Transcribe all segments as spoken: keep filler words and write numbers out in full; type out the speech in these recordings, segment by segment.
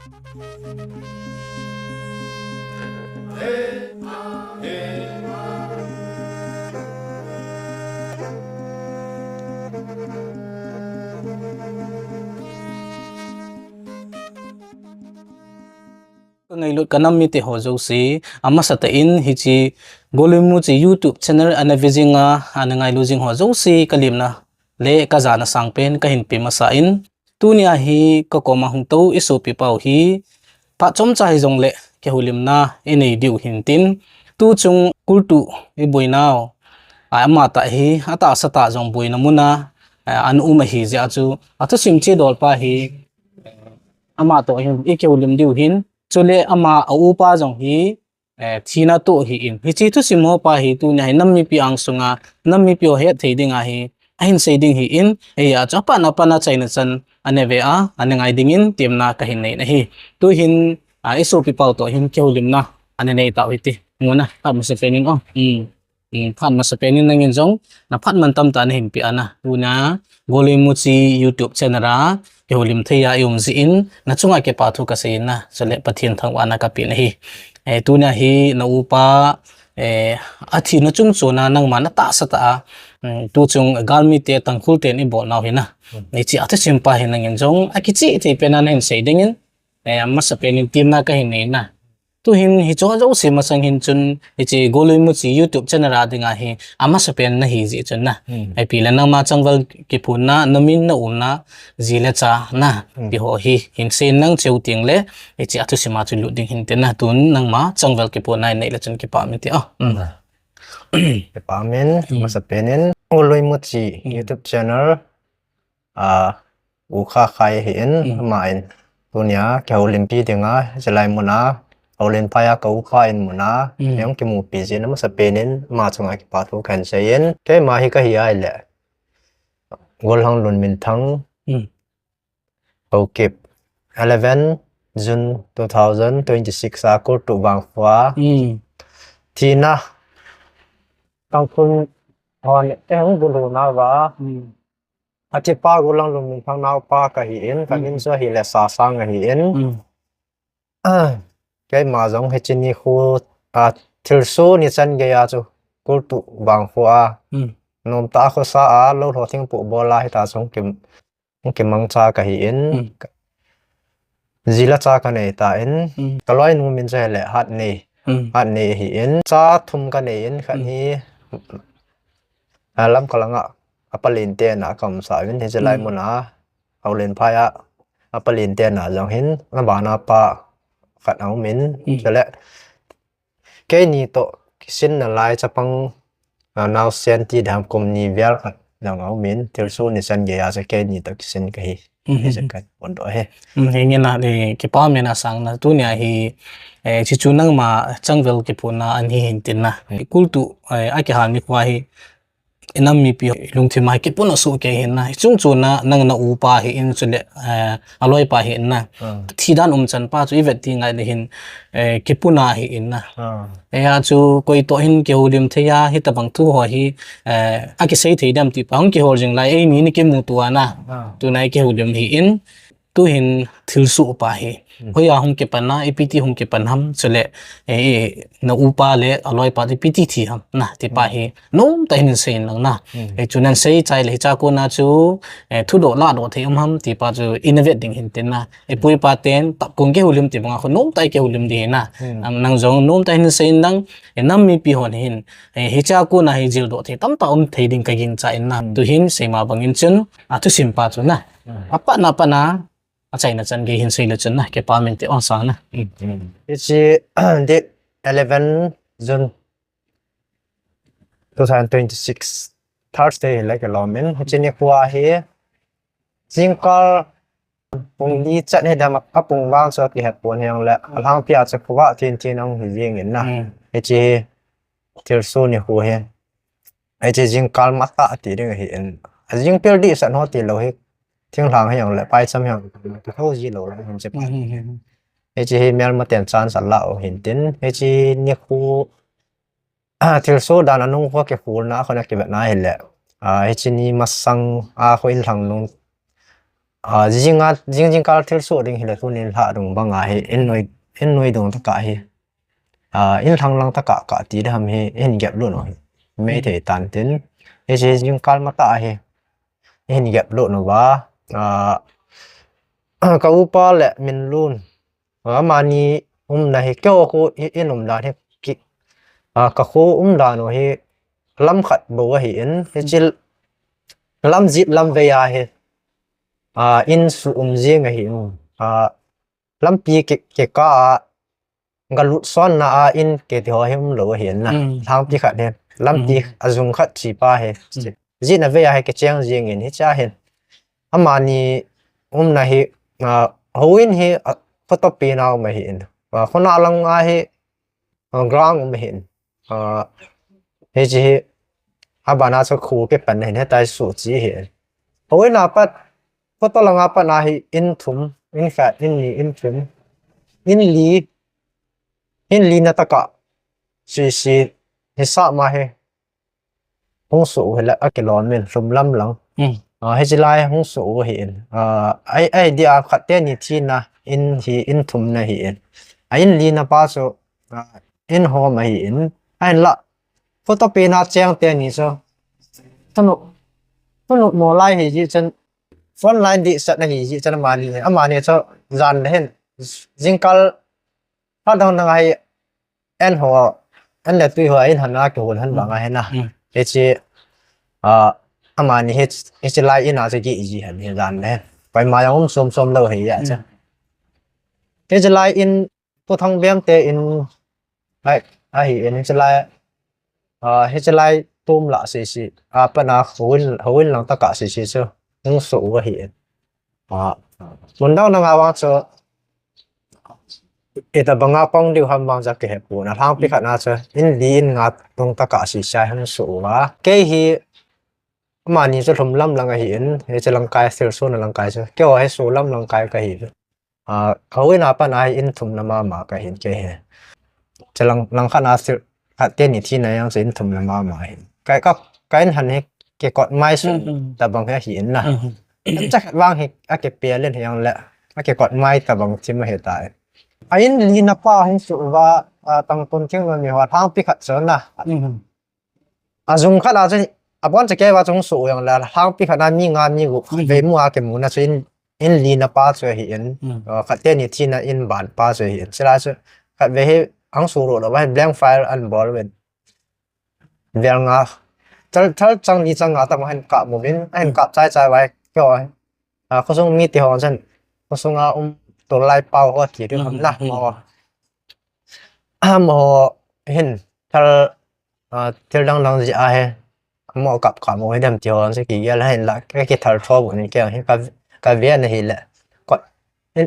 Ka ngailut ka nam mite ho jouse, amasa tah in hiche Golui Muchi YouTube channel ana ve jing a, ana ngailu jing ho jouse ka lemna le ka jana sangpen ka hin pe masa in, tunia hi ka koma hung tou i sopi pau hi, phat chomcha hijongle kihoulimna i nei diu hin tin, tuchung kultu i boinau, a, ama tah hi, atahsa tah jong boina muna, a, ana um ahi jeh a chu, athusim chedol pa hi, ama toh hin i kihoulim diu hin, chule ama a upa jong hi, eh, thina toh hi in. Hiche thusim ho pa hi tunia hi nam mipi angsunga, nam mipi ho het thei dinga hi, ahin sei ding hi in, eia chu apat na pat na achaina chan ana ve a, ana ngai dingin temna ka hin nei na hi. Tuhin, a, i sopi pau toh hin kihoulimna ana nei tau hite. Ngona, phat masapen in o. Hmm. Hmm, phat masapen in nangin jong, na phat man tamtah na hin pe ana. Tunia, Golui Muchi YouTube channel a, kihoulim thei a i um jeh in, na chunga kipa thu ka sei in na, chule Pathen thangvahna ka pe na hi. Eh, tunia hi na upa, eh, athina chungchon a nangma na tahsa tah a, mm, tuchung galmite Tangkhul ten i bolnau hi na. Hiche a thusim pa hi nangin jong, akichih thei pen a na hin sei dingin, eh, masapen in temna ka hin nei na. Tuhin hiche ho jouse masang hin chun, hiche Golui Muchi YouTube channel a dinga hi, amasapen na hi jeh chun na. Hmm. Ipi le nangma changvel kiphonna, na min na umna, ji le cha na, Hmm. ti ho hi, hin sei nang cheu teng le, hiche a thusim a chu lut ding hin tin na, tun nangma changvel kiphonna in nei le chun kipa min te o. Hmm. Kipa min, Hmm. masapen in, Golui Muchi Hmm. YouTube channel, a, u Khakhai ahi in, Hmm. ama in, tunia, kihoulimpi dinga, hilai muna, houlimpi a ka upa in muna, Hmm. jong kimupi jeh in, amasapen in, ama chunga kipa thu ka hin sei in, keima hi ka hi a ile, Golhang Lunminthang, Hmm. Haokip, eleven June two thousand twenty-six a Kultu Vangkho a, Hmm. thina, Tangkhul hon, eh, hung bulhuna va, Hmm. Achipa Golhang Lunminthang naopa ka hi in, ka Hmm. min chu ahile Sasang ahi in. Hmm. Ah, keima jong hiche nikho, a, thilsoh ni chan gei a chu Kultu Vangkho a. Hmm. Nomtah a khosa a, lou lho thingpoh bol a hita chu hung kim, hung kimangcha ka hi in. Hmm. Ji le cha ka nei tan. Hmm. Ka loinu min chu ahile Hatnei. Hmm. Hatnei ahi in. Cha thum ka nei in, khat Hmm. hi, a, Lamka langa, a palen te na ka umsa uvin, hiche lai Hmm. muna, Houlenphai a, a palen te na jong hin, na bana pa khat a um in, Hmm. chule, keini toh kisin na lai chapang, a, naosen ti dam kum ni vel khat jong a um in, thilsoh ni chan gei a chu keini toh kisin ka hi. Hmm. Hiche ka pon doh ahi. Hmm, hi nge na le, kipa min a sang na, tunia hi, eh, hiche chu nangma changvel kiphonna ana hi hin tin na. Hmm. Kultu, eh, akihal nikho hi, i nam mipi ho, i lungthim a hi kiphonna soh kei hin na. Hiche chungchon a nang na upa hi in chule, eh, aloipa hi in na. Hmm. Thi dan umchan pa chu i vet teng le hin, eh, kiphonna hi in na. Hmm. Eia chu koi toh hin kihoulim thei a, hitabang thu ho hi, eh, akisei thei dem ti pa, hung kihol jing lai, eini ni kimuto a na. Hmm. Tuna i kihoulim hi in. Tuhin thilsoh pa hi. Hmm. Hoiya hung kipan a, ipi ti hung kipan ham, chule, eh, na upa le aloipa ti ipi ti thi ham, na, ti pa Hmm. hi. Nomtah in hin sei in lang na. Hmm. Eh, chu nan sei chai le hiche a kona chu, eh, thudoh lahdoh thei um ham, ti pa chu i na vet ding hin tin na. I pu i pa ten, tapkung kihoulim ti banga khu nomtah i kihoulim ding hi na. Hmm. Am, nang jong nomtah in hin sei in lang, eh, nam mipi hon hin, eh, hiche a kona hi jildoh thei tamtah um thei ding ka gingcha in na. Hmm. Tuhin seima bangin chun, a thusim pa chu na. Hmm. Apat na pat na, achaina chan gei hin sei le chun na, kipa min te o sang na. Hmm. Hmm. Hiche, date eleven June two thousand twenty-six, Thursday hi le kilom in, hiche nikho hi, jingkah pung li chan hi dam a pung vang chu kihet pon hijongle, alhangpi a chu khovah thin thin a hung hi jing in na. Hmm. Hiche hi, thilsoh nikho hi. Hiche jingkah matah ti ding ahi in. A jingpel dihset ho ti lou hi. Thinglhang hijongle, paicham hijongle, kihou ji lou lou hin che pa. Hmm, hmm, hmm. Hiche hi melmaten chance ala u hin tin. Hiche nikho, ah, thilsoh dan a nung kho kikholna a kho na kivetna hile. Ah, hiche ni masang a kho in lhang nung a, jing a, jing jingkal thilsoh ding hile tunin lha dung banga hi, in noi, in noi dung taka hi. A, in lhang lang taka ka ti dam hi, in gep lut u hi. Mei thei tan tin. Hiche jingkal mata hi, in gep lut uva. A, ka upa le min lun. Amani umna hi keo khu i, in umdan hi ki, a, ka khu umdan u hi lam khat bou ahi in, hiche lam jet lam vei a hi, a, in su um jing ahi in, a, lampi ki, ki ka a, ga lut son na a in kiti ho hi umlou ahi in na. Lhangpi khat hi, lampi a jung khat chi pa hi. Jetna vei a hi kicheng jing in hiche a hin. Amani umna hi, a, houin hi, a, photo pi na um ahi in. A, khona lang a hi, a, ground um ahi in. A, hiche hi, abana chu khu kipan ahi in, hitia hi su chi ahi in. Houin a pat, photo lang a pat a hi in thum, in khat, in ni, in thum. In li, in li na taka, si, si, hi sa ma hi. Hung su u hi la, a kilom in, lhum lam lang. A, hiche lai hung su u hi in. A, ai, ai, dia khat teni thina, in hi, in thumna hi in. A, in li na pa chu, a, in hom ahi in. A, in la, photo pi na cheng teni chu. Thunu, thunu mo lai hi ji chen, front line di sat na hi ji chen amani, amani chu jan le hin. Jingkal, ha dang dang ai, en ho, en le tui ho, in han a kihol han bang ahi na. Hiche, a, amani hi, hiche lai in a chu ki ji han hi jan le. Pai ma jong um som som lou hi a chu. Hiche lai in, tu thang bem te in, ai, ahi in, hiche lai, a, hiche lai tum la si si, a, pana houin, houin lang taka si si chu, hung su u ahi in. A, mun dang dang a vang chu, ita banga pang diu ham vang ja kihe pon a, lhangpi khat na chu, in li in nga tung taka si si a hung su u a. Kei hi, amani chu lhum lam lang ahi in, hiche lang kai, thilsoh na lang kai chu. Keo hi su lam lang kai ka hi. A, houin a pat a hi in thumna mama ka hin kei hi. Hiche lang, lang khat a thil, khat teni thina jong chu in thumna mama hi. Ka, ka, ka in han hi kikot mai su tabang hi ahi in na. Cha khat vang hi a kipia len hi jong le. A kikot mai tabang thim ahi tai. A in li na pa hin su uva, a, tang tun thing lo ni ho lhangpi khat chu na. A jung khat a chu, a bon cha kei va chu hung su u jong le, lhangpi khat a mi nga mi gup, vei mu a kimu na chu in, in li na pa chu ahi in, a, khat teni thina in ban pa chu ahi in. Chulai chu, khat vei hi, hung su lou lou va, blank file an bol uvin. Vel nga, thal, thal chang li chang nga tah ma hin kap mu uvin, a hin kap chai chai vai, keo, a, khosung mi ti ho chan, khosung a um, tulai pau ho ti diu ham na, mo. Amaho hin thal, a, thil dang dang jeh a hi, amaho kap kap mo hi dem ti ho, se kigel a hin la, ka kithal tho bu ni kei hi ka, ka ve na hi le. Kot, hin,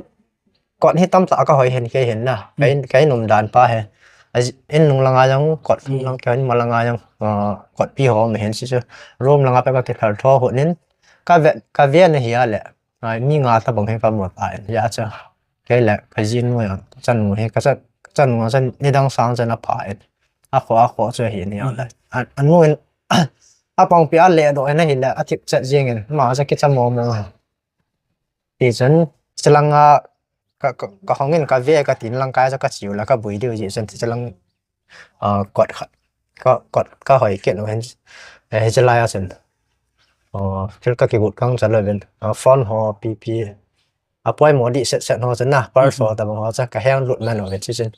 kot hi tamtah ka hoi hin kei hin na. Ka in, ka in um dan pa hi. A, in nung lang a jong kot, nung lang kei in ma lang a jong, a, kot pi ho ma hin si chu. Room lang a pa ka kithal tho hu nin. Ka ve, ka ve na hi a le. Ai, mi nga tabang hi ka mu tai, ya cha. Kei le, ka jinu jong, ka chanu hi, ka cha, ka chanu jong chan, nidang sang chan a pha in. A kho, a kho chu ahi ni jong le. A, anu in, a pangpi a le doh in ahi le, a thip chet jing in, ma cha kicha mo mo. Ti chun, chilang a, ka, ka, ka hong in ka ve ka tin lang kai cha ka chiu le ka bui diu ji chun, chilang a, kot khat, ka, kot ka hoi kit u hin, eh, hiche lai a chun. A, thil ka kigut kang cha louvin, a, phone ho, pi pi. A poimo di set set ho chun na, purse ho tabang ho cha, ka heng lut man uvin, chi chun.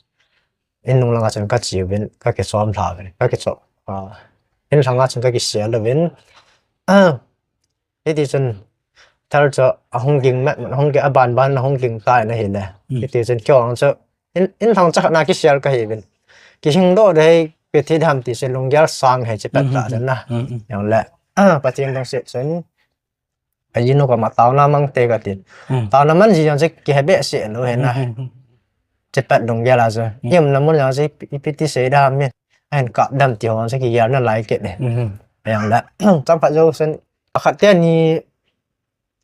In nung lang a chun ka chiu vin, ka kichom lha vin, ka kichom. A, in lhang a chun ka kisel louvin. A, Hiti chun thal chu ahung ging met, ahung ging, aban ban ahung ging tai na hi le. Hiti chun kei ang chu in, in thang cha khat na kisel ka hi vin. Kihing doh de hi, pe thi dam ti se lunggel sang he chi pet ta chun na. Yang le. A, Pathen dong se chun. A, jinu ka ma tao na mang te ka tin. Tao na man ji yang se ki he be se lo he na. Chi pet lunggel a chu. Yem na mun yang se ipi ti se dam mi. A hin kap dam ti ho se kigel na lai kit ne. Yang le. Chang phat jo sen. A khat teni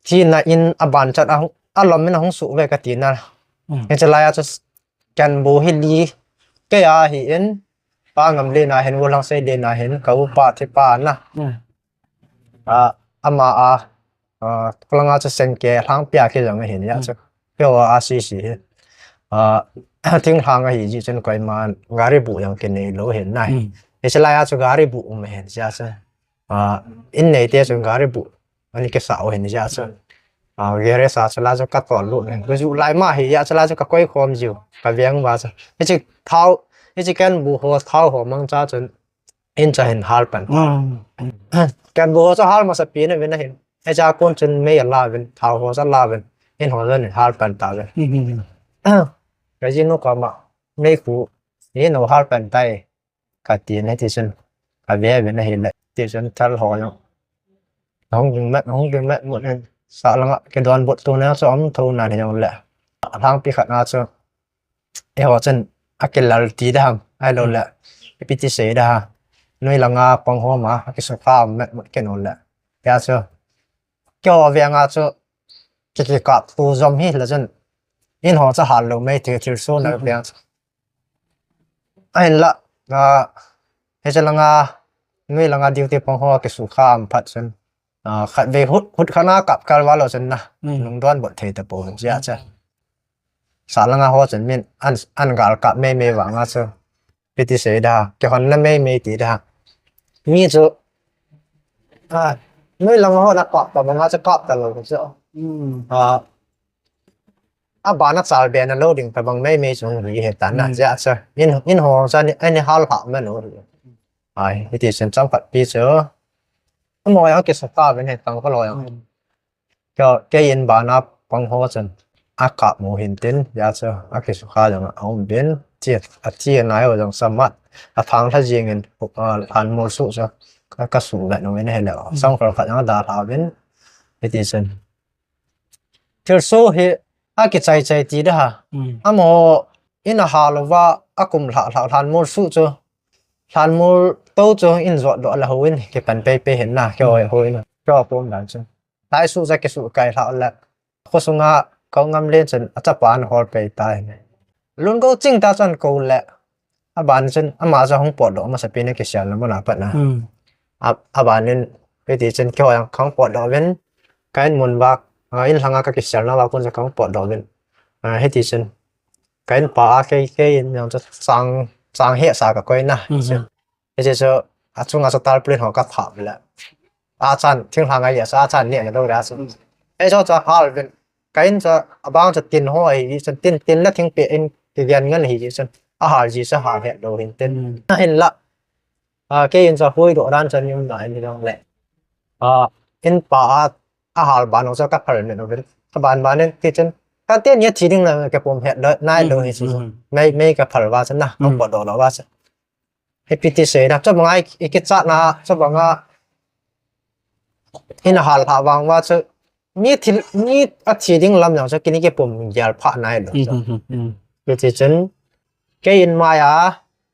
thina in aban chat a, alom in ahung su ve ka tina. Hiche lai a chu ken bu hi li kei a hi in pa ngam le na hin, vulang sei le na hin, ka upa thi pa na. A, ama a, ah, kholanga chu sengke lhangpi a kijong ahin, hijeh chun keiho a sisi hi, ah, thinglhang ahi jeh chun koiman gari bu jong kinei lou ahin na. Hiche lai a chu gari bu um ahin, hijeh chun, ah, in neite chun gari bu ana kisah u ahin, hijeh chun, ah, garage a chu la chu katol lut ahin. Kaju lai ma hi, hijeh chun la chu kakoi khom jiu, kaveng uva chu. Hiche thao, hiche ken bu ho, thao ho mangcha chun in chu ahin hal pan. Ken bu ho chu hal masapen uvin ahin. Hichea kon chun mei ala uvin, thao ho chu ala uvin, in ho chu ahin hal pan tauvin. Kajinu koma, meikhu, in ho hal pan tai, katin, hitichun kave uvin ahile, hitichun thal ho jong hung ding met, hung ding met mut in, sah langa kidonbut tona chu um thou nan hijongle, alhangpi khat a chu eiho chun akilal ti da ham, ahiloule, ipi ti sei da ham, noi langa pang ho ma akisukha um met mut kin ule, hia chu keiho venga chu ki, kikap tu jom hile chun, in ho chu hal lou mei thei, thilsoh na veng chu. Ahinla, ah, hiche langa, noi langa duty pang ho akisukha um phat chun, ah, khatvei hut, hut khat a kap kal val lou chun na, nung donbut thei tapou, hijeh chun, sah langa ho chun min an, an gal kap meimei vanga chu, ipi ti sei da, kihonna meimei ti da. Mi chu, ah, noi langa ho na kap tabanga chu kap talou chu, ah, abana chalbe na lou ding tabang meimei chu hung hi tan na, hijeh chun in, in ho chu ani, ani hal lhah man u hi. Ai, hitichun chomkhat pi chu, amaho jong akisukha uvin, hetang kaloi jong, kei, kei in bana pang ho chun akap mu hintin, hijeh chun akisukha jong aumin, chi, achi anai ho jong samat, athang lha jengin, ah, lhanmol suh chu ka, kasuh vet uvin ahile, sangkhol khat jong adalha uvin, hitichun thilsoh hi akichai chai ti da ham. Amaho in ahal uva akum lhah lhah lhanmol suh chu, lhanmol tou chu in jotdoh le houin kipan peipei hin na, keiho houin, keiho kom dan chun, lai suh chu akisuh kai lhah le, khosunga Koungam len chun achapa ana hol pei tai. Lungou ching ta chun kou le, aban chun ama chu hung potdoh masapen in kiselna muna pat na, a, abanin, hitichun keiho jong kahung potdoh uvin, ka in mun uva, ah, in lhanga kakiselna uva kon chu kahung potdoh uvin, ah, hitichun ka inpa a kei, kei in jong chu chang, chang hesa kakoi na. Hiche chu achunga chu tarpaulin ho kaphah le, achan, thinglhang a jeh chu achan neh na lou le chu, hiche chu hal uvin, ka in chu abang chu tin ho ahi chun, tin, tin le thingpeh in kigen ngen ahi jeh chun, ahal ji chu hal het lou hintin, ahinla, ah, kei in chu huidoh dan chu aum nai hijongle, ah, inpa a, ahal ban ho chu kaphal met uvin, kaban ban in, tichun, kati ni athi ding le kipom het lou, nai lou hiche chu, mei, mei kaphal uva chu na, kapotdoh lou uva chu, ipi ti sei da, chubanga i, ikichatna, chubanga in ahal lhah vang uva chu, mi thi, mi athi ding lam jong chu kini kipom gel phah nai lou chu. Hitichun kei in mai a,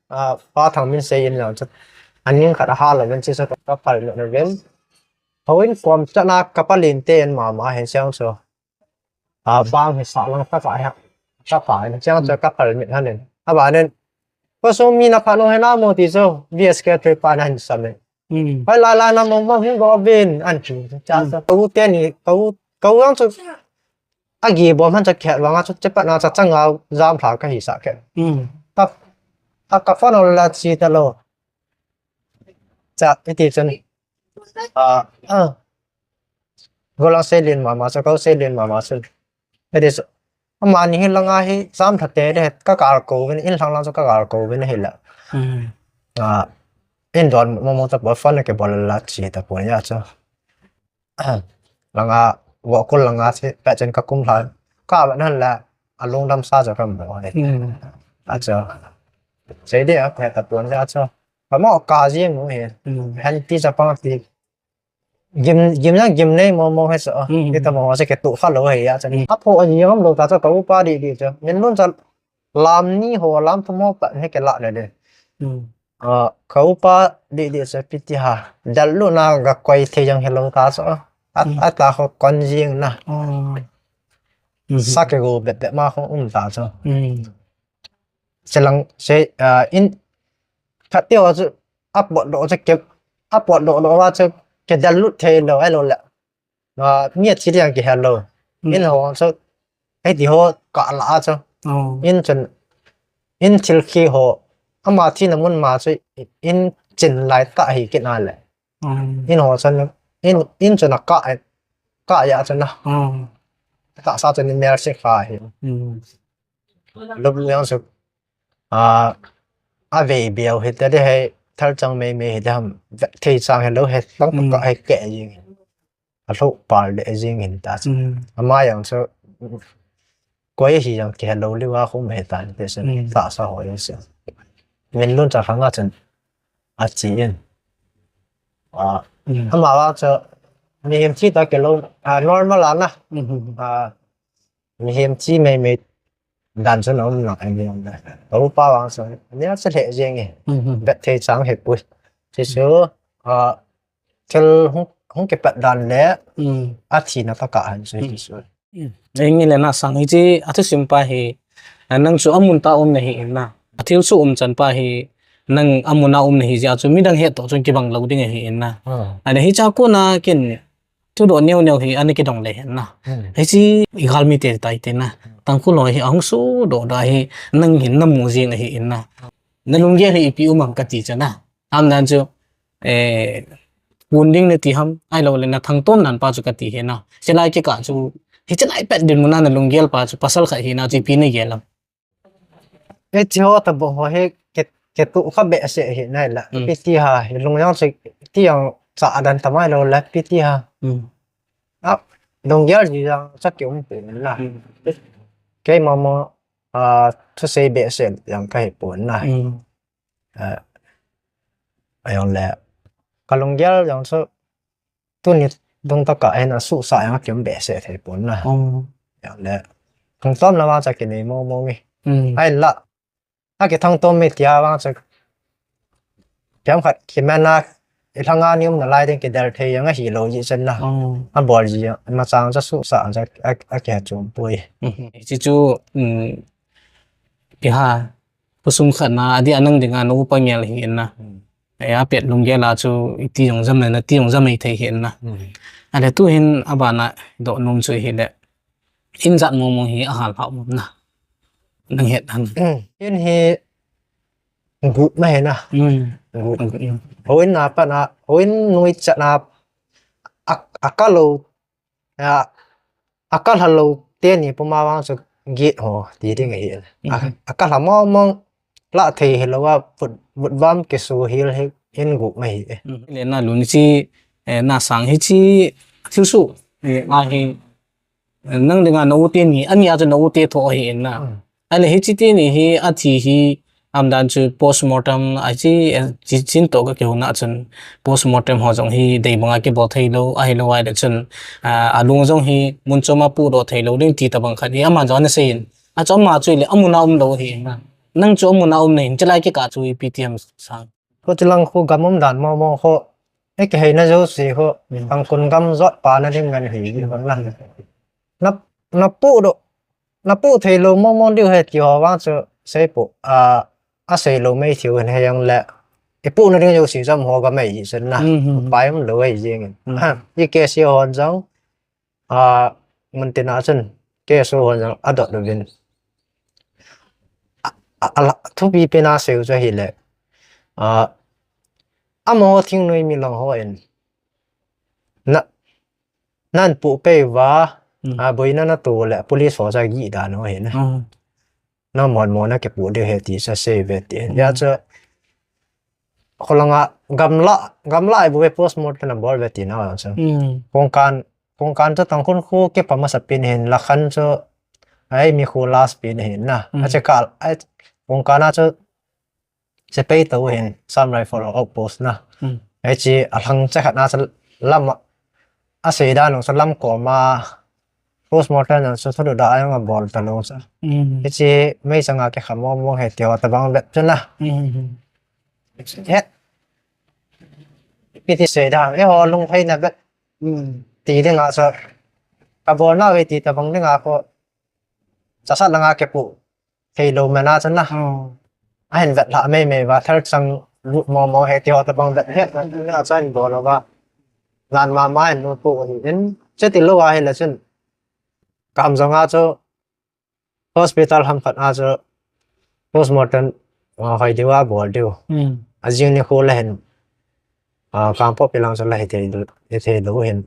ah, Pa Thangminsei in jong chu, aning khat ahal uvin, hiche chu kaphal met uvin, houin kom chan a kapalente in mama hin cheng chu, ah, bang hi sah lang tah a hi, kapa in cheng chu kaphal met hon in, abanin, khosung mi naphat nom hinam ti chu, V S K three pa in ahin sam in, hoilai lai nam mong mong hin bou uvin, ahin ti chu, cheng chu ka u teni, ka u, ka u jong chu agi bom han chu kihet vanga chu, hiche pat na chu changa jamlha kahisah kei. Ka, ka, ka phone la che talou, cha, hitichun, ah, ah, golang seilen mama chu, ka u seilen mama chu, hitichun, amani hi langa hi jamlha tei de, kakal kou uvin, in lhang lang chu kakal kou uvin ahile, ah, in don mong mong tapou, phone kibol la che tapou, hijeh chun langa, vohkul langa chu pet chun kakum lhan, kavet hon le, alungdam sa chu kamu hi. Achu, sei ding a kahe tapon, achu, kamo ka jeng u hi, hen ti chapang ti, gim, gimna gimnei mong mong hi chu, ti tamo chu kituh kha lou hi, achu, apho aji ngam lou ta chu, ka upa didi chu min lun chu, lam ni ho, lam thum ho pat hi kilah le de, ah, ka upa didi chu ipi ti ham, del lutna gakoi thei jong hilou ta chu, a, atah ho kon jeng na, sa kigo bet bet ma ho um ta chu, chulang sei, ah, in, khat ti ho chu apotdoh chu ke, apotdoh doh uva chu kidel lut thei lou, ahiloule Ah, mi athi ding kihe lou. Hmm. In ho chu, hiti ho kah la a chu. Oh. In chun, in thil khi ho, ama thina mun ma chu, in chin lai tah hi kit na le. Hmm. In ho chun, in, in chun akah, kah a chun na. Hmm. Tahsa chun in mel se kha hi. Hmm. Lop liang chu, ah, avei beu hi te de hei, thal chang mei mei hi te ham, ve-, thei chang hi lou hei, tang tang ka hei ke jing. A lou pal de jing hin ta chu. Mm. Ama yang chu, koi hi yang ke lou liu a khum hei ta ni te sen, mm, tahsa ho yang sen. Min lun cha khang a chen, a chi in. Ah, mm, ama wa chu, mihem chi ta ke lou, ah, normal a na. Mm. Ah, mihem chi mei mei dan chu na um na, a ni um na. Ka upa vang chu, a ni a chu lheh jeng e. Mhm. Bet thei chang he pui. Chu chu, ah, thil hung, hung kipat dan le, mm, a thina tah kah a hin chu, mm, chu. Mm. Eng nge le na sang hi chi, a thusim pa hi, a nang chu amun tah um na hi in na. A thil chu um chan pa hi, nang amun a um na hi jeh a chu midang het toh chun kibang lou ding ahi in na. Ah. A ni hi cha ko na kin, thudoh neo neo hi ana kidong le hen na. Hmm. Hichi i galmi te tai te na. Tangkhul ho hi ahung sudoh da hi nang hin na mu jing ahi in na. Na lunggel hi ipi um am kati chu na. Am nan chu, eh, pun ding nati ham, ahilou le na thangtom nan pa chu kati hi na. Chilai kikah chu, hichi lai pet dinmun a na lunggel pa chu pasal khat hi na chu ipi na gel am. Hichi ho tabang ho hi ke, ke tu kha behseh hi nai la. Mm. Piti ha, hi lung yang si, ti yang cha dan tamai lo la, piti ha. Mm. A, lunggel ji yang cha ki um pu na. Mm. Keima mo, a, thusei behseh yang ka hi pu na. Mm. A, a yang le. Ka lunggel yang chu, tuni dung tah kah hin a suhsah yang a ki um behseh thei pon na. Oh. Yang le. Thangtom la vang cha ki nei mo mo nge. Mm. Ahin la. A ki thangtom mi tia vang cha. Piang khat ki man a, i lhang a ni um na lai ding ki del thei yang ahi lou ji chen na. Oh. A bol ji yang, ma chang cha suhsah cha a, a ki ha chom pui. Mhm. Chi chu, mm, ki ha, khosung khat na, a di a nang ding a na upa ngel hi in na. Hmm. Ai a pet lunggel a chu iti jong jam le na ti jong jam ei thei hi in na. Hmm. A le tu hin a ban a doh nom chu hi le. In jat mong mong hi a hal hao mong na. Nang het han. Hmm. In hi gup ma hi na. Hmm. Gup. Gup, hmm. Houin na pa na, houin nui cha na, a, a ka lo A, a ka lha lou teni puma vang chu git ho ti ding ahi. A, mhm, a ka lha mong mong la thei hi lou a vut, vut vam ki su hil hi in guk mai hi. Mhm. Le na lun chi, eh, na sang hi chi thil su, eh, a hi, eh, nang dinga na u teni, ani a chu na u te tho hi in na. Mm. Ahile hichi teni hi, athi hi, am dan chu postmortem, a chi, eh, chi chin to ka kihou na chun, postmortem ho jong hi, dei banga kibol thei lou, ahilou ahile chun, ah, a lung jong hi, mun chom a pudoh thei lou ding ti tabang khat hi, ama jong ana sei in. A chu ama chu ile, amun a um lou hi. Nang chu amun a um na hin, chulai kikah chu ipi ti ham sang. Ko chulang khu gam um dan mong mong khu, e kiheina jouse khu, mm, Tangkhul gam jot pa na ding ngen hi, hi hon la. Na, na pudoh, na pu thei lou mong mong diu he ti ho vang chu sei pu, a, a sei lou mai thiu hen he jong le. I pu na ding jouse jam ho ka mai ji sen na. Mhm. Pai um lou ai jing. Mhm. Ha, i ke si hon jong, a, mun tin a chun, ke su hon jong, a dot lou vin. A, a, a la, thupi pen a sei u chu hi le. A, a mo thing nui mi long ho in. Na, nan pu pei va, mm, a, boina na tu le, police ho cha gi da no he na. Mm. Na mon mon na ke pu de he ti sa sei ve ti. Mm. Ya cha, kholanga, gamla, gamla ai bu ve postmortem na bol ve ti na cha. Mm. Kongkan, kongkan cha Tangkhul khu ke pa masa pin hin la khan cha, ai mi khu last pin hin na. Mm. A che kal, ai, kongkan a cha, Sepai to hin, Assam Rifle outpost na. Hmm. Hichi, a lhang cha khat na cha lam a, a sei dan nung cha lam koma, postmortem nung cha thudoh da a jong a bol ta lou cha. Hmm. Hichi, mei changa ke kha mong mong he ti ho tabang vet chu na. Hmm. Het. Ipi ti sei dan, eiho lung thei na vet. Hmm. Ti ding a cha. Ka bol na ve ti tabang ding a ko. Cha sa langa ke pu. Thei lou mena chun na. Oh. A hin vet lha mei mei va, thal chang lut mo mo he ti ho tabang vet het na, na chan bol lou va. Nan ma ma hin nu pu hi in. Cheti lou ahi la chun. Kam jong a chu hospital ham khat a chu postmortem, ah, hoi diu a bol diu. Hmm. Ajing nikho la hin, ah, Kangpokpi lang chu la hi thei, hi thei lou hin.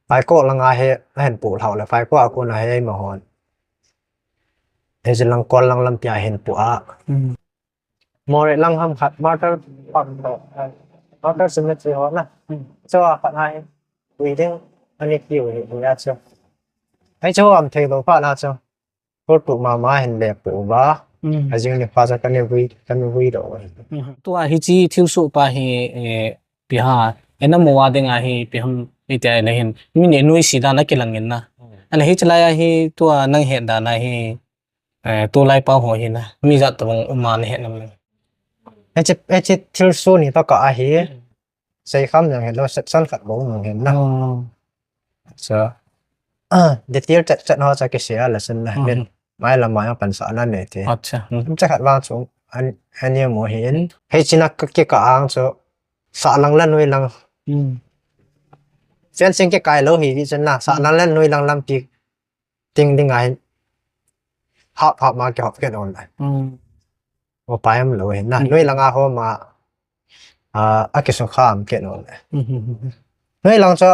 Phaikok lang a hi, la hin pu lhau le, Phaikok a kon a hi, ei ma hon. Hi jing lang Kol lang lampi a hin pu a. Hmm. Moreh lang ham khat, Martyr Park to, eh, Martyr Cemetery ho na. Hmm. Chu a khat a hin, vui ding, ani kiu hi, vui a chu. Ei chu am thei lou phat na chu. Kol tu mama hin le pu uva. Hmm. Ajing nikho chu kani vui, kani vui lou. Hmm. Tua hiche thilsoh pa hi, eh, ipi ham, eh, namu a ding a hi, ipi ham, iti a le hin. Mi ni nuisat dan a kilang in na. Hmm. Ahile hiche lai a hi, tua nang het dan a hi, eh, tulai pa ho hi na, mi jat tabang um a na het nam le. Hiche, hiche thilsoh ni tah a hi, hmm, seikham jong hi lou, section khat bou jong hi na. Oh. So, ah, detail chat chat ho cha kisei a la chun na, hmm, min, mai lam a jong pansahna nei thei. Acha. Hmm. Cha khat vang chu, an, ani mu hin. Hiche na ka, kikah ang chu, sahlang le nuilang. Hmm. Fencing kikai lou hi, hi chun na, sahlang le nuilang lampi ting ding a hin hap hap ma kihop kit un le. Hmm. Upai um lou hin na. Hmm. Nuilang a ho ma, ah, akisukha um kit un le. Hmm. Nuilang chu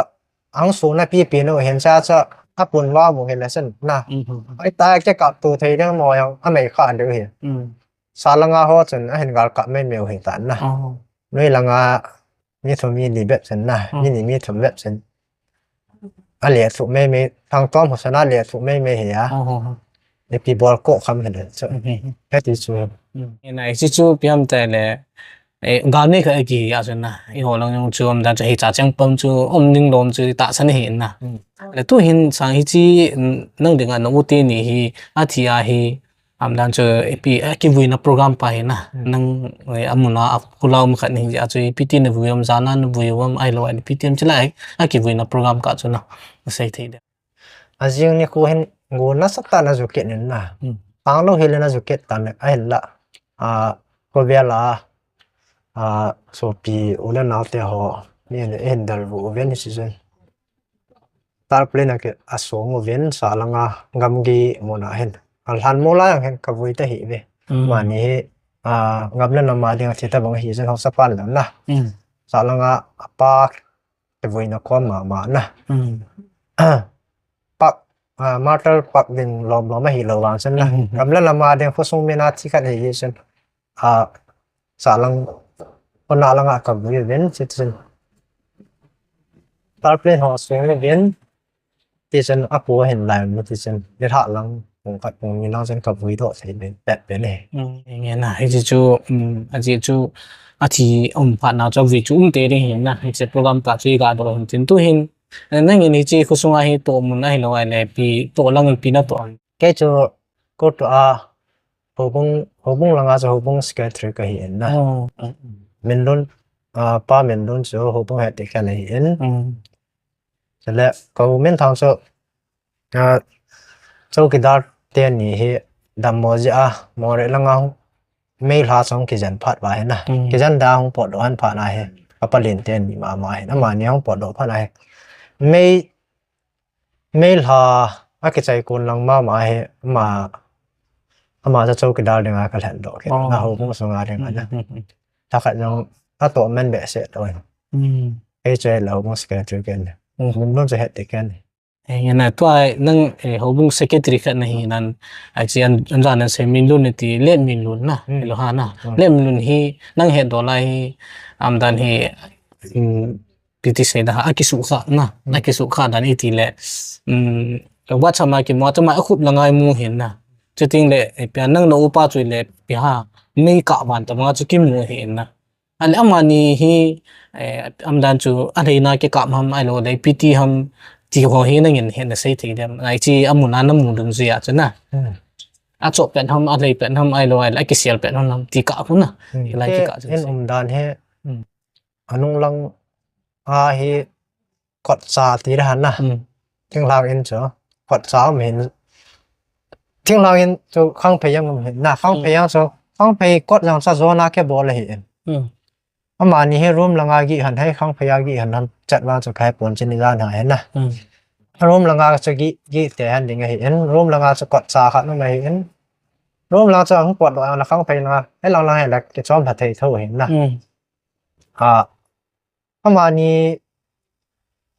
ahung suna pipi nu hin cha chu apun va mu hi le chun na. Hmm. Ai ta kikap tu thei ding mo jong amei kha diu hi. Hmm. Sahlang a ho chun ahin gal kap mei mei u hi tan na. Oh. Nuilang a mi thum mi li bep chun na, hmm, mi ni mi thum bep chun. A le thu mei mei, thang tom ho sana le thu mei mei hi a. Oh, oh, oh. Ipi bol ko kham hi le chu. Hmm, hmm, hmm. Hiti chu. Hmm. Ina hiche chu ipi ham ti le, eh, gal nei kha aki a chu na. Eiho lang jong chu um dan chu hiche chang pam chu um ding lom chu tahsan hi na. Hmm. Le tu hin sang hiche, mm, nang ding a na u teni hi, athi a hi, Am dan chu ipi, eh, kivuina program pa hi na. Hmm. Nang, eh, amun a, a khulou um khat ni hi, a chu ipi ti na vui um, jan a na vui um, ahilou, ipi ti um chulai, a kivuina program kah chu na, na sei thei dem. Ajing nikho hin, go nasatah na ju kit in na. Hmm. Pang lou hile na ju kit tan le, ahinla, a, khovel a, a, sopi u le nao te ho, ni le, hin dal vu ven hi si jun. Tarpaulin a ki, a song uvin, sahlang a gamgi mun a hin. A lhan mu lai ang hin ka vui ta hi ve. Mm. Mani hi, a, gam le nam a ding a thi tabang hi jin hausa pan lam na. Mm. Sahlang a, a pa kivuina kom mama na. Mm. Pak, a, Martyr Park ding lom lom a hi lo vang sen na. Mm. Gam le nam a ding khosung min a thi khat hi jin. A, sahlang, kona langa ka vui uvin, ti chun. Tarpaulin ho song uvin, ti chun, a pu hin lai mu ti chun, ni lha lang, pung khat pung ni lang chun ka vui doh thei uvin, pet uvin e. Mm, nge na, hiche chu, mm, aji chu, athi um phat na chu vui chu um te ding hin na, hiche program kah chu i ga doh hin tin tu hin, eh, nangin hiche khosung a hi toh mun ahilou ahile, ipi toh lang ipi na toh. Kei chu, ko tu a, Houbung, Houbung langa chu Houbung secretary ka hi in na. Oh, oh, oh. Minlun, ah, Pa Minlun chu Houbung head teacher ahi in. Mm. Chule, ka u Minthang chu, ah, chowkidar teni hi dammo jeh a, Moreh langa hung, May lha chu hung kijen phat uva hi na. Mm. Kijen da hung potdoh han phat na hi, ka palen teni mama hi, amani hung potdoh phat na hi. May May lha a kichai kon lang mama hi, ama, ama chu chowkidar dinga ka lhen doh kit. Oh. Na Houbung sunga dinga na. Mm, mm, mm. Thakhat jong a toh men behseh lou. Mm. Kei chu Houbung secretary ken. Mm. Houbung chu head teacher ken. Eh, nge na tua nang, eh, Houbung secretary khat na hi nan, ai chi an, an jan an sei Minlun ti, Late Minlun na, mm, lo ha na. Mm. Late Minlun hi, nang het doh lai hi, am dan hi, mm, Ipi ti sei da, a kisukha na, hmm, a kisukha dan iti le, um, WhatsApp ma kimu, a chama a khup la ngai mu hin na. Chuting le, eh, pia nang na upa chu le, pia ha, May kah val tabang a chu kimu hin na. Ale amani hi, eh, am dan chu, a lheina kikap ham, ahilou le, ipi ti ham, ti ho hi nangin hin na sei thei dem. Ai chi amun a na mu dun jui a chu na. Hmm. A chop pen ham, a lhei pen ham, ahilou, ahilou, a kisel pen ham, ti kah khu na. Hmm. Hilai kikah chu in sei. Um dan he, hmm. Anung lang a hi kotcha ti le han na. Hmm. Thinglhang in chu kotcha um hin. Thinglhang in chu khangphei jong um hin na. Khangphei, hmm, jong chu khangphei kot jong chu jona kibol ahi in. Hmm. Amani hi room langa gih han, hei khangphei a gih han, han chat vang chu ka hepon, chuni jan ha hin na. Hmm. Room langa chu gi, gi te han ding ahi in. Room langa chu kot cha khat um ahi in. Room langa chu hung pot lo, la khang phei langa. Ei lang lang hi la kichom lha thei tho ahi na. Hmm. A, amani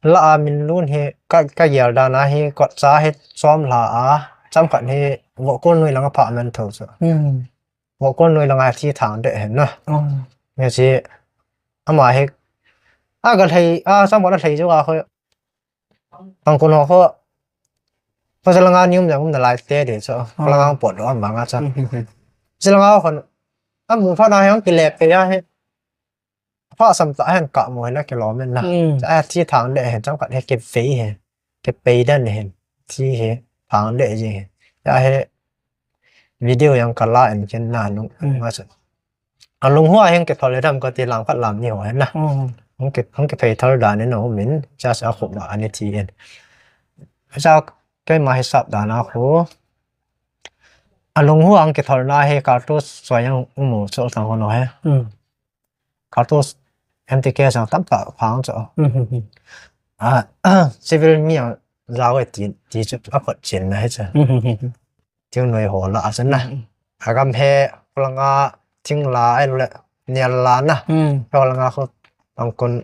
la a min lun hi ka, ka gel dan a hi kot cha hi chom lha a. Chomkhat hi vohkul noi langa pha man tho chu. Hmm. Vohkul noi langa thi thang de hen na. Oh. Ni si ama hi a ga lhei, a, chomkhat a lhei chu a khu. Tang kun ho khu. Khu sa langa ni um na um na lai te de chu. Oh. Langa pot lo am banga cha. Hmm, hmm, hmm. Sa langa khu. Amu pha na hi ang kile pe ya hi. Pha sam ta hen ka mo hen a kilom in na. Hmm. Cha a thi thang de hen chomkhat hi kivei hen. Kipei dan hen. Thi hi thang de ji hen. Ya hi video yang ka la en ken na nung. Hmm. Ma sa. A lung hua heng kithol le dam ka ti lam khat lam ni ho hen na. Hmm. Hung ki, hung kiphei thol dan in um in. Cha sa khu ma ani thi en. Cha keima hisap dan a khu. A lung hua hung kithol na hi kartu soi yang um u so tang ho no he. Hmm. Kartu M T K sang tam ta phang chu. Hmm, hmm, hmm. A, civil mi ang zau e ti, ti chu a kot chin na he cha. Hmm, hmm, hmm, hmm. Thing noi ho la a cha na. Hmm. A gam he langa thing la ai le nial la na. Hmm. Ho langa khu tang kun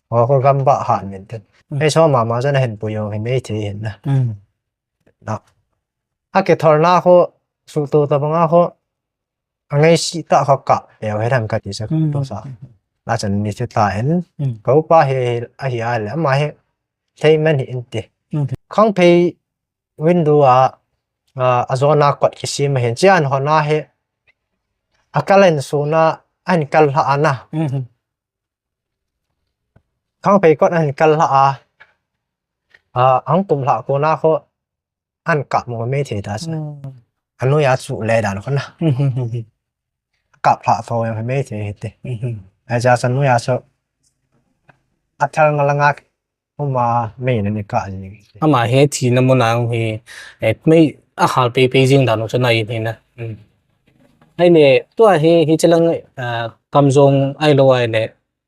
ho khu gam ba ha min te. Hmm. Ei so ma ma cha na hen pu yong he mei the hen na. Hmm. Na. A kithol na khu su tu ta banga khu. A ngai si ta kho ka, leo he thang ka ti sa, hmm, to sa. La chan ni se ta en. Hmm. Ko pa he, a hi a le, ama he, thei man hi in ti. Hmm. Khang phei window a, a, a zona kot ki si ma hin. Chian ho na he, a kal en su na, an kal ha ana. Hmm. Khang phei kot an kal ha a. A, ang kum ha ko na kho. An kap mo mei thei ta sa. Hmm. Anu ya chu le dan kho na. Hmm, hmm, hmm, hmm. Kap lha tho ya mei thei he te. Hmm, hmm. A ja sa nu ya so. A thal nga la nga. Uma mei na ni ka ji. Ama he thi na mo na hi. E mei a hal pe pe jing dan chu na i ni na. Hmm. Ai le, tua hi, hi chilang, ah, kamjong ai lo ai le.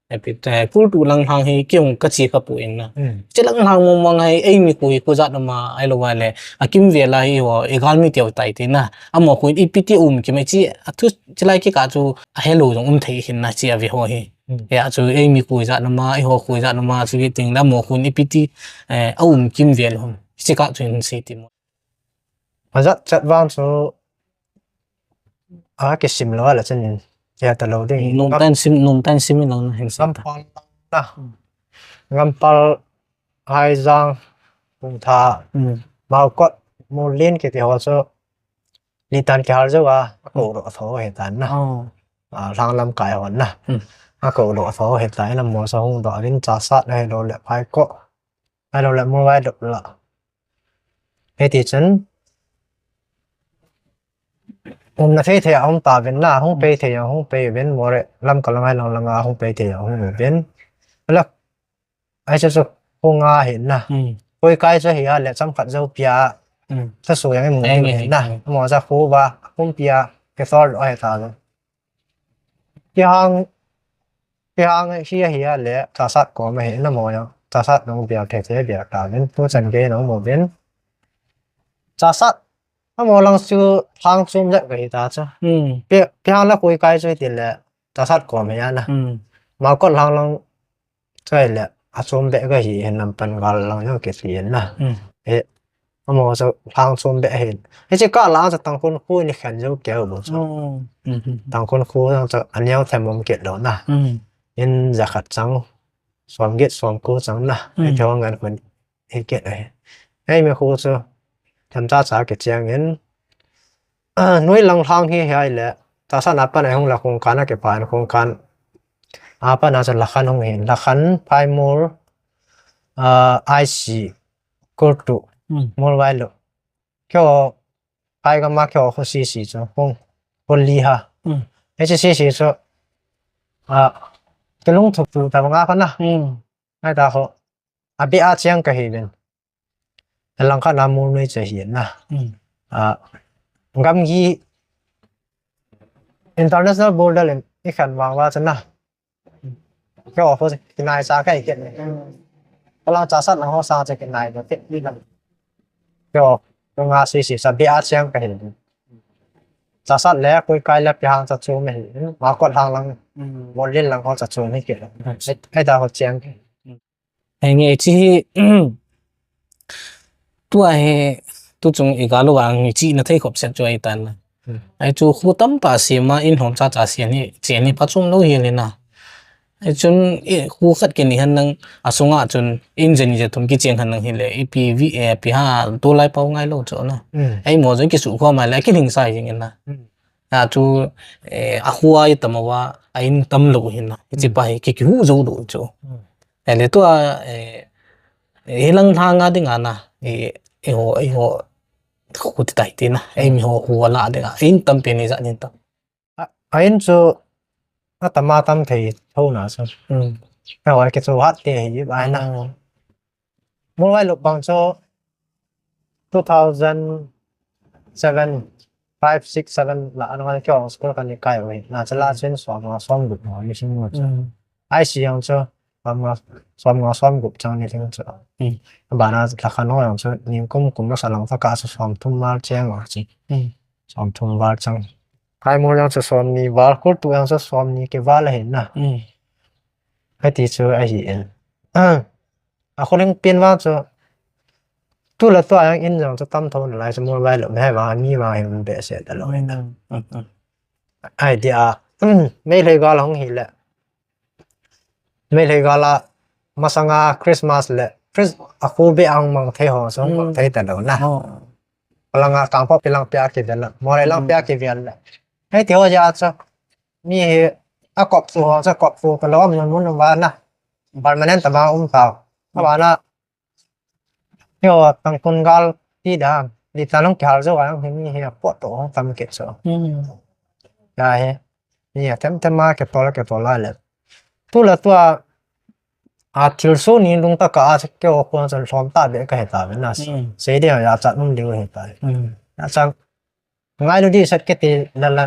Epi, eh, kultu lang hang hi kihung ka chi ka pu in na. Hmm. Chilang hang mong mong hai, ei mi kui ku jat ma, ai lo wa le. A kim ve la hi ho, e gal mi teo tai te na. A mo kuin ipi ti um ki me chi, a thu chilai ki ka chu, a hello jong um thei hin na chi a ve ho hi. Hmm. Ya chu ei mi kui jat ma, ei ho kui jat ma, chu ki ting la mo kuin ipi ti, eh, a um kim ve lo. Chi ka chu hin si ti mo. A jat chat vang chu a kisim lo a la chen in. Kia ta lo ding. Nung tan sim, nung tan sim in lang na hin sa ta. Ngampal na. Ngampal Haijang Pungtha. Hmm. Maokot Mulin kiti ho chu. Litan kihal jo a. A ko ro tho he tan na. Oh. A, Lhanglam kai hon na. Hmm. A ko ro tho he tan na mo sa hung do rin cha sat he lo le phai ko. Ai lo le mo vai dop la. Hiti chun. Um na thei thei a um ta ven na, hung pei thei a, hung pei ven mo re, lam ka lang ai lang lang a, hung pei thei a, hung ven. La, ai chu chu, hung a hin na. Hmm. Koi kai chu hi a le, cham khat zo pia. Hmm. Sa su yang i mu hin na. Hmm. Mo sa khu ba, hung pia, ke sol ai ta lo. Kihang, kihang hi a hi a le, cha sat ko ma hi na mo ya. Cha sat nong bia the the bia ta ven, tu chan ge nong mo ven. Cha sat, a mo lang su hang sum le ka hi ta cha. Hmm. Pi, kihang la koi kai chu ti le, cha sat ko ma ya na. Hmm. Ma ko lang lang Chai le, a chom be ka hi hin lam pan gal lang jong ke si hin na. Hmm. E, a mo sa lang chom be hin. E chi ka la sa tang kun khu ni khan jo ke bo sa. Oh. Hmm, hmm, hmm. Tang kun khu jong sa a niau them mom ke lo na. Hmm. In ja khat chang. Som get som ko chang na. Hmm. E thong ngan kun. Hi ke ai. Ei me khu chu. Tham cha cha ke chiang in. A, noi lang hlang hi hi ai le. Cha sat na pan ai hung la khung kan a ke pan khung kan. A pan a chu la khan hung hin. La khan phai mur. A, ai si. Kur tu. Hmm. Mur vai lo. Kyo phai ka ma kyo khu si si chu. Hung. Khu li ha. Hmm. Ei si si si chu. A, ke lung thuk tu ta nga khan na. Hmm. Ai ta khu. A be a chiang ka hi ben. Lang khat na mul noi che hi na. Hmm. A, gam hi international border in i khan vang va chana. Kyo ko kinai sa kai ke. Kolang chasat lang ho sang che kinai lo te ni lang. Kio, ko nga si si sa bia chiang ka hin. Chasat le koi kai le pi hang cha chu me hi. Ma ko hang lang. Molin lang ho cha chu me ke. Ai da ho chiang ke. Henge chi hi tua hi tu chung i galu vang hi chi na thei khop set chu ai tan. Ai chu khu tam ta si ma in hom cha cha si ni chi ni pa chung lo hi le na. Ai chun khu khat ke ni han nang a sunga chun in je ni je thum ki cheng han nang hi le i pi vi e pi ha tu lai pau ngai lo chu na. Ai mo jong ki su kho mai le ki ling sai jing na. A chu a khu ai tam wa a in tam lo hi na. Chi pa hi ki ki hu zo lo chu. Ai le tua hi lang thang a ding a na. I ho i ho khu ti tai ti na. Ai mi ho khu la ding a in tam pe ni za ni tam. A in chu a tam a tam thei tho na chu. A hoi ke chu hat te hi bai na. Mo bai lo bang chu two thousand seven, five, six, seven la an ngai kyo school kan ni kai wei. Na cha la chen som nga som gup mo ni sing mo. Ai si yang chu som nga som nga som gup chang ni thing chu. Ba na la khan no yang chu ni kum kum la sa lang ta ka chu som thum mal cheng wa chi. Som thum val chang. Kai mo yang chu som ni val kul tu yang chu som ni ke val hin na. Hai ti chu a hi en. A kholing pin vang chu tu la tua yang in jong chu tam tho na lai chu mo bai lo me vang mi vang hin be se ta lo. Ai dia mei lei ga la hong hi le. Mei lei ga la masanga Christmas le Chris a khu be ang mang thei ho so mang thei ta lo na. Palanga kang pho pilang pia ki vel la. Mo lei lang pia ki vel la. Hei ti ho ja chu mi hi a kop su ho chu kop su ka lo am mun va na. Permanent ta ba um ta. Ka ba na. Yo tang kun gal ti da. Li ta long ki hal jo wa long mi hi a po to tam ke so. Ya he. Ni a tem tem ma ke tol ke tol la le. Tu la tua a thil su ni lung ta ka a ke o ko chan lhom ta be ka he ta ve na. Sei de ya cha num liu he ta. Ya cha ngai lu di sat ke ti la la.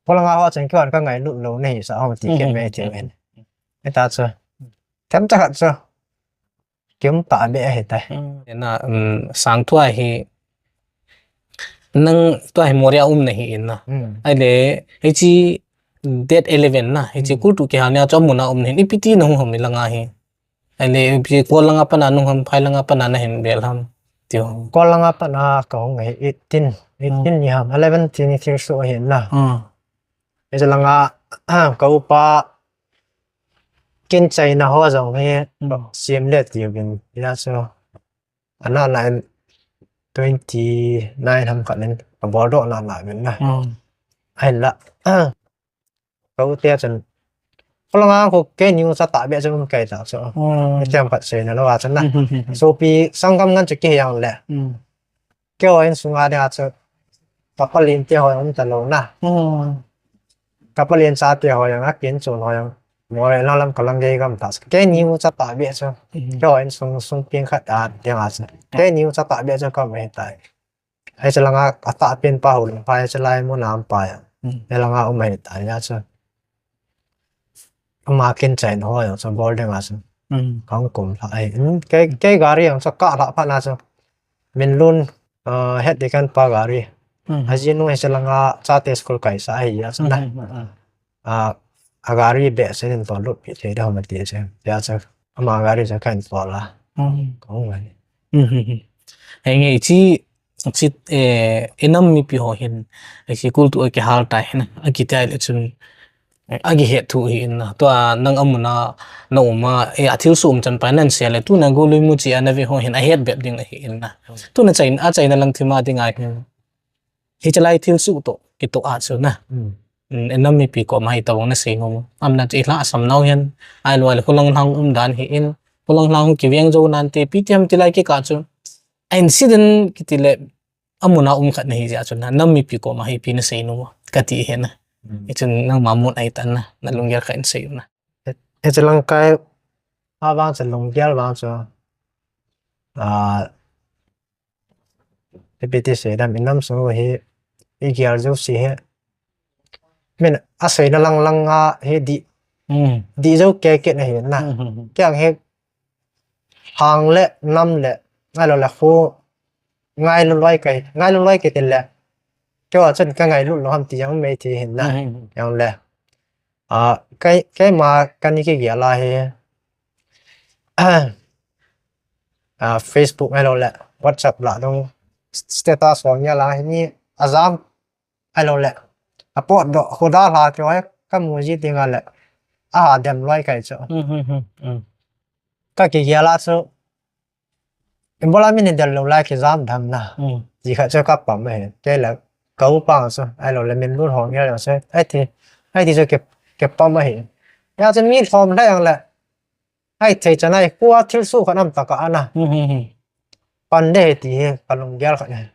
Polanga ho chan ke wan ka ngai lu lo nei sa ho ti ke me ti ve. E ta cha. Tem cha khat cha. Kim ta be he ta. Na sang tua hi nang tua hi Moria um na hi in na. Ai le hi chi date eleven na hi chi kul tu ke ha nia chom muna um hin ipiti na hung ham langa hi. Ai le pi ko langa pana nung ham phai langa pana na hin bel ham. Ti ho. Ko langa pana ka hung hi eighteen, eighteen ni ham eleven ti ni thil su hin na. Hi chi langa ka upa kin chaina ho jong hi sim le ti bin ya so. Ana na twenty nine ham khat nin a bol do na na min na. Ai la ka u te chan. Ko langa ko ke ni u cha ta be chan kai ta so. Ni tem khat se na lo a chan na. So pi sangam ngan chu ki yang le. Ke o in sunga de a chu. Ka palin te ho um ta lo na. Ka palin cha te ho yang a kin chun ho yang. Mo le na lam ka lang ge gam ta. Ke ni u cha ta be chu. Ke o in sung sung pin khat a de a chu. Ke ni u cha ta be chu ka me ta. Ai cha langa a ta pin pa ho le pa cha lai mo nam pa ya. He langa um he ta ya chu. Ama kin chaina ho yang chu bol ding a chu. Kang kum la ai. Ke ke gari yang chu ka la pa na chu. Min lun het de kan pa gari. Aji nu he cha langa cha te school kai sa ai ya chu na. A gari be se nin to lut pi thei da ma ti se. Ya cha ama gari cha kan to la. Kong ngai. Henge chi chi eh inam mipi ho hin. Ai chi kul tu ke hal tai hin. A ki tai le chun a ki het thu hi in na. Tua nang amuna na uma e a thil sum chan pa nan se le tu na go lui mu chi ana ve ho hin a het bep ding hi in na. Tu na chain a chaina lang thima ding a hin. Hi chalai thil su to ki to a chu na. Enam mipi ko mai to na sei nom. Am na chi hla sam nau hian. Ai lo le khulang hlang um dan hi in. Khulang hlang ki veng zo nan te pi tiam ti lai ki ka chu. A incident ki ti le amuna um khat na hi ja chu na. Nam mipi ko ma hi pi na sei nom. Ka ti he na. I chun nang ma mun ai tan na. Na lunggel kha in sei na. E chalang kai a vang cha lunggel vang chu. A Ipi ti sei dam inam sung hi i gial zo si hi. Min a sei na lang lang a hi di di zo ke ke na hi na. Kiang hi hang le nam le, ngailu le khu, ngailu loi kai, ngailu loi kai tin le. Keiho chun ka ngailu lou ham ti jong mei thi hin na. Jong le. A, kei, keima kani kigel a hi. A, Facebook ngailu le, WhatsApp la dong, status ho ngailu a hi ni, ajam, ngailu le. A potdoh, khu dalha keiho, ka mu ji ti nga le. A ha dem loi kai chu. Ka kigel a chu. Ibola min hi del lou lai kijam dam na. Ji khat chu ka pam ahi. Kei le ka upa chu. Ngailu le min lut ho ngel chu. Ai ti. Ai ti chu ke, ke pam ahi. Hia chu mi lhom le jong le. Ai thei chan ai kua thil su khat am taka ana. Pan de ti hi ka lunggel khat ahi.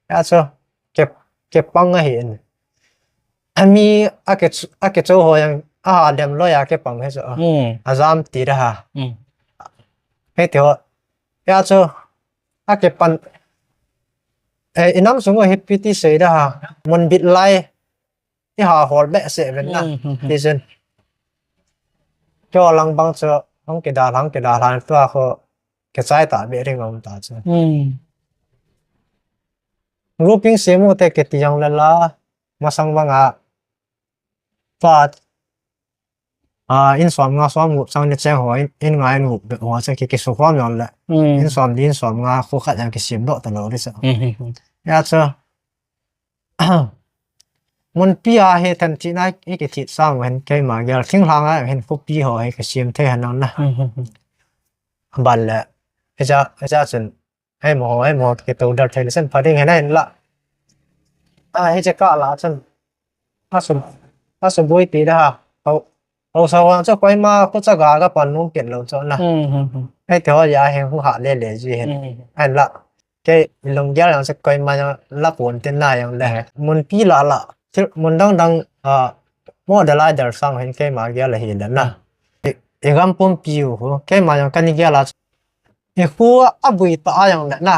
Hia chu ke, ke pang ahi. Ami a ke, a ke chu ho jong a ha dem loi a ke pang he chu. Ajam ti da ha. He ti ho. Hia chu, a ke pan, eh, i nam sung u hi pi ti sei da ha, mun bit lai, i ha hol behseh ven na, ti chun. Keiho lang bang chu, hung kidal, hung kidal han tua khu, kichai ta be ring um ta chu. Grouping semu te kiti jong le la, masang bang a, pa, a, in som nga som gup chang ni cheng ho, in, in nga in gup be ho, chang ki, kisukhom jong le. In som li, in som nga, khu khat jong kisim doh ta lou di sa. Hia chu, mun pi a hi than thi na, i kithit sang hen keima gel, thinglhang a hen khu pi ho, hi kisim thei han na. Ban le, hicha, hicha chun, Hei mo, hei mo, kitoh der thei le sen pha ding hen a hin la. A, hiche kah la chun. A sum, a sum bui ti da ha. Hau, hausa ho chu koima khu chaga ka pan nom kit lou chu na. Hei ti ho ja hen khu ha le le ji hen. Hen la. Kei lunggel jong chu koima jong la pon tin na jong le. Mun pi la la. Thil mun dang dang, a, mo da lai der sang hen keima gel a hi le na. I, i gam pumpi u khu. Keima jong kani gel a chu. I khu a bui ta a jong le na.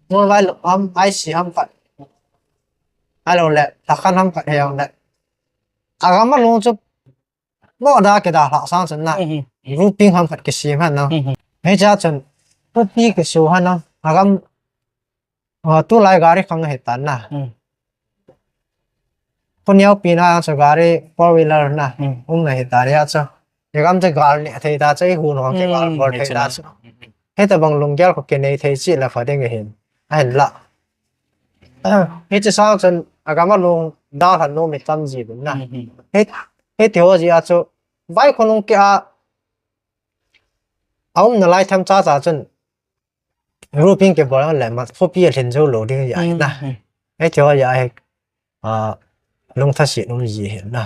Mobile ham, I C ham khat. Ahilou le, lhakhan ham khat he jong le. A gam a lung chu, mo da kidalhah sang chun na. Grouping ham khat kisim han na. Hicha chun, grouping kisu han na. A gam, a, tulai gari khang ahi tan na. Khu neo pi na chu gari four wheeler na. Um na hi ta ria chu. I gam chu gal neh thei ta chu, i hun hong kigal bol thei ta chu. Hitabang lunggel khu kinei thei cheh le pha ding ahin. Ahin la. Hiche sang chun a gam a lung dalha nom i tam ji uvin na. Hiti ho jeh a chu vai khonung kia a umna lai them cha cha chun grouping kibol le ma khopi a lhin jou lou ding jeh ahi na. Hiti ho jeh ahi. A, lungtha set um ji ahi na.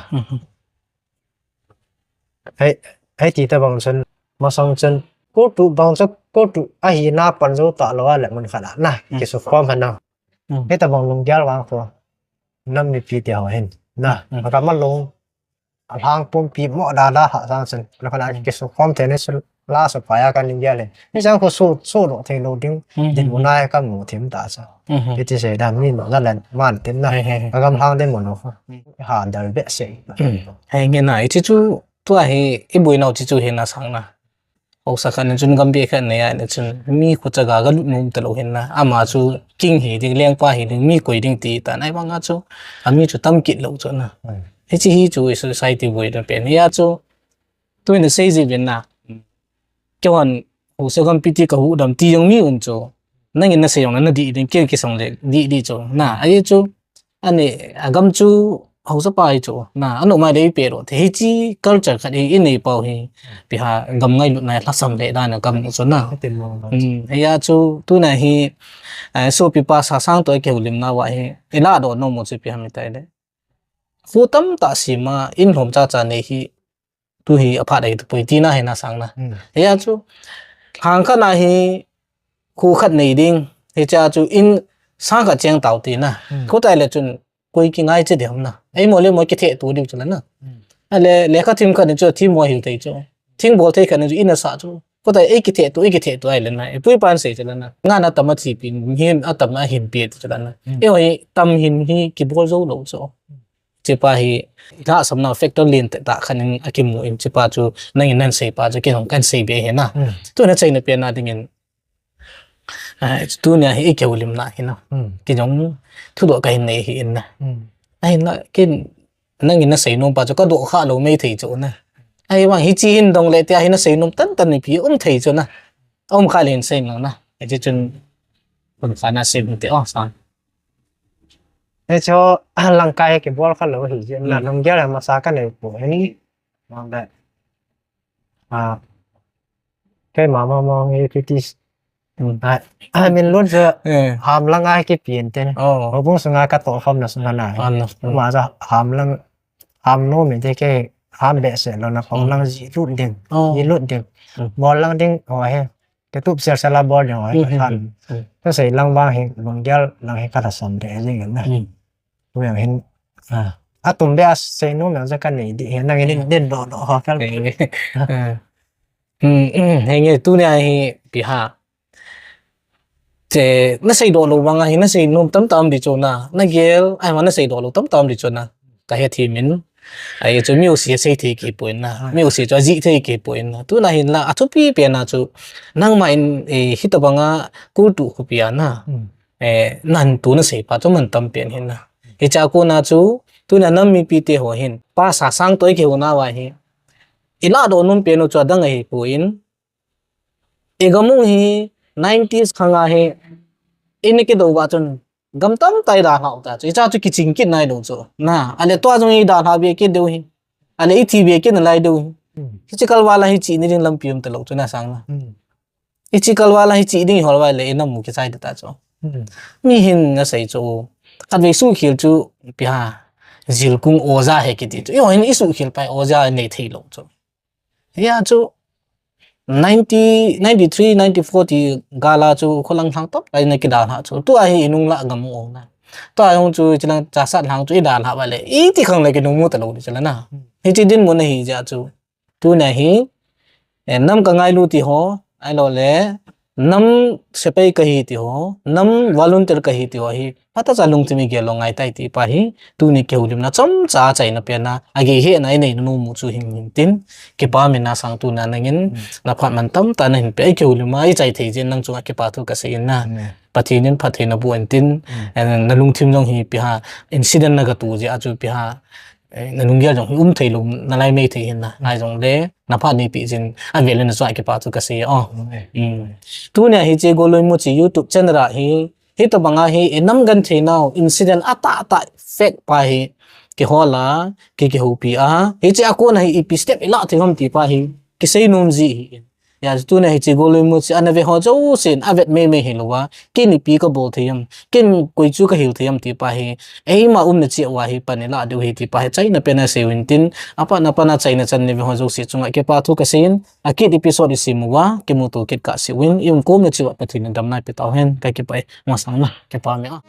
Hei, hei ti tabang chun, masang chun, kotu bang chu, kotu ahi na pan jou ta lou a le mun khat a na, kisukhom han na. Hei tabang lunggel vang khu, nam mipi te ho hin, na, a gam a lung, a lhang pumpi mo da da ha sang chun, na khat a kisukhom thei ni chun, la sa pa ya kan lunggel hin. Ni chang khu su, su lo thei lou ding, din mu nai ka mu thim ta sa. Kiti sei da mi no na len man tin na. A gam lhang din mu no. Ha dal behseh. Hei nge na, i chi chu, tua hi, i bui nau chi chu hi na sang na. Haosa khat nin chun gambih khat nei a nin chun mi khu chaga ga lut nom talou hin na. Ama chu king hi ding, lengpa hi ding, mi koi ding ti ta nai bang a chu. A mi chu tam kit lou chu na. Hichi hi chu i society bui na pen. Hia chu, tu na sei ji uvin na. Keiho haosa gampi ti ka hu dam ti jong mi um chu. Nangin na sei jong na, na di ding, kei kisong le, di di chu. Na, ahi chu. Ani, a gam chu haosa pa hi chu, na, anu mai dei pe lo, te hichi culture khat hi, i nei pau hi, pi ha gam ngailutna lhasam le dan a gam chu na. Hiti mo na. Hmm, hia chu, tu na hi, eh, sopi pa Sasang to kihoulim na va hi, i la do no mo chu pi ha mi tai le. Khu tam ta si ma, in lhom cha cha nei hi, tu hi a phat ahi tapoi, ti na hi na sang na. Hmm. Hia chu, hang khat na hi, khu khat nei ding, hicha chu in sang khat cheng tau ti na. Hmm. Khu tai le chun, koi ki ngai che ding na. Ei mo le mo ki the tu ding chu la na. Hmm. A le, le kha thim khat ni chu, thim mo hil tei chu. Thing bol thei khat ni chu, in a sa chu. Khu tai ei ki the tu, ei ki the tu ai le na. Ei pui pan sei chu la na. Nga na tam a thi pi, hin a tam a hin pi chu la na. Hmm. Ei hoi tam hin hi ki bol zo lo chu. Hichepa hi, ilhahsamna factor lentah khat in akimu in, hichepa chu nangin nasei pa chu kei jong kahin sei be ahi na. Tuna chaina pen a dingin, tunia hi ikihoulimna hi na. Kei jong thudoh kahin nei ahi na. Ahin la, kei nangin nasei nom pa chu kadoh kha lou maithei chu na. Ahivang hiche hin dong le tia hi nasei nom tantan mipi um thei chu na. Aum kha le hin sei lang na. Hiche chun, kun kha na sei te o sang. Hichu, langkai kibol kha lou hi jeh in na, lunggel masa kanei poi. Mang le. Keima mong mong hi British. Amin lun chu, ham lang a kipen te. Houbung sunga katoh khomna sunga na. Ama chu ham lang, ham nom inte, kei ham behseh lou na, khong lang ji lut ding. Ji lut ding. Bol lang ding ho hi. Kei tup sel sel a bol ding ho hi kathan. Kasei lang vang hi, lunggel lang hi kalhasam te jing in na. Tua hin, atum be a sei nom jong kanei ding hi, nangin din doh doh ho kal. Henge tunia hi ipi ham. Che, nasei doh lou vang a hi, nasei nom tamtah um ding chu na, nagel, ahivang nasei doh lou tamtah um ding chu na, kahethem in. Ahi chu mi jouse sei thei kei poi na, mi jouse chu ajih thei kei poi na. Tuna hin la, athupi pen a chu, nangma in, hitobang a, kul tu khopi a na. Nahin tu nasei pa chu mantam pen hin na. Hichea kona chu, tuna nam mipi te ho hin, pasa sang toh ikihou nauva hi, ilah doh nom pen u chu adang ahipoi. Igam u hi nineties khang a hi, ina kidou uva chun, gam tamtah idalhah u ta chu, icha chu kiching kit nailou chu. Na, ale tua jong idalhah be kit diu hi. Ale ithi be kit nalai diu hi. Hiche kalval a hi chihna ding lampi um talou chu na sang na. Hiche kalval a hi chih ding ihol uva le inam u kichai ding ta chu. Mi hin nasei chu, khatvei suhkhel chu ipi ham, jilkung oja hi kiti chu. Eiho hin isuhkhel pai oja nei theilou chu. Hia chu ninety, ninety-three, ninety-four ti gal a chu kholang lhang tamtah ina kidalhah chu. Tua hi inung lah gam u na. Tua jong chu hiche lang chasat lhang chu idalhah uva le, iti khang le kinung mu talou ding chu la na. Hiche dinmun ahi jeh chu, tunia hi, nam kangailu ti ho, ahilou le, nam sepai kahi ti ho, nam volunteer kahi ti ho hi, phatah cha lungthim igel lou ngai tai ti pa hi, tuni kihoulimna chomcha achaina pen a, agei hehna inei nom u chu hing hin tin, kipa min a sang tuna nangin, naphat man tamtah nahin pe, ikihoulim a ichai thei jeh in nang chunga kipa thu kasei in na. Pathen in phatthei naboh in tin, nalungthim jong hi ipi ham, incident nagatoh jeh a chu ipi ham, nalunggel jong hi um theilou nalai maithei hin na, ahijongle, naphat neipe jeh in, avel in nachunga kipa thu kasei o. Tunia hiche Golui Muchi YouTube channel a hi, hitobang a hi, inam genthei nau, incident atahtah fact pa hi, kihol a, ki, kihoupi a, hiche a kona hi ipi step ilah thei ham ti pa hi, kisei nom ji ahi. Hia chu tunia hiche Golui Muchi ana ve ho jousen, avet meimei hilouva, ken ipi kabol thei ham, ken koi chu kahil thei ham ti pa hi, eima umna cheh uva hi pan ilah diu ahi ti pa hi, achaina pen a sei uvin tin, apat na pat a achaina chan neive ho jouse chunga kipa thu kasei in, akit episode isem uva, kimuto kit kahse uvin, iumkomna cheh uva Pathen in damna ipe tauhen, kakipah e, masang na, kipa me a.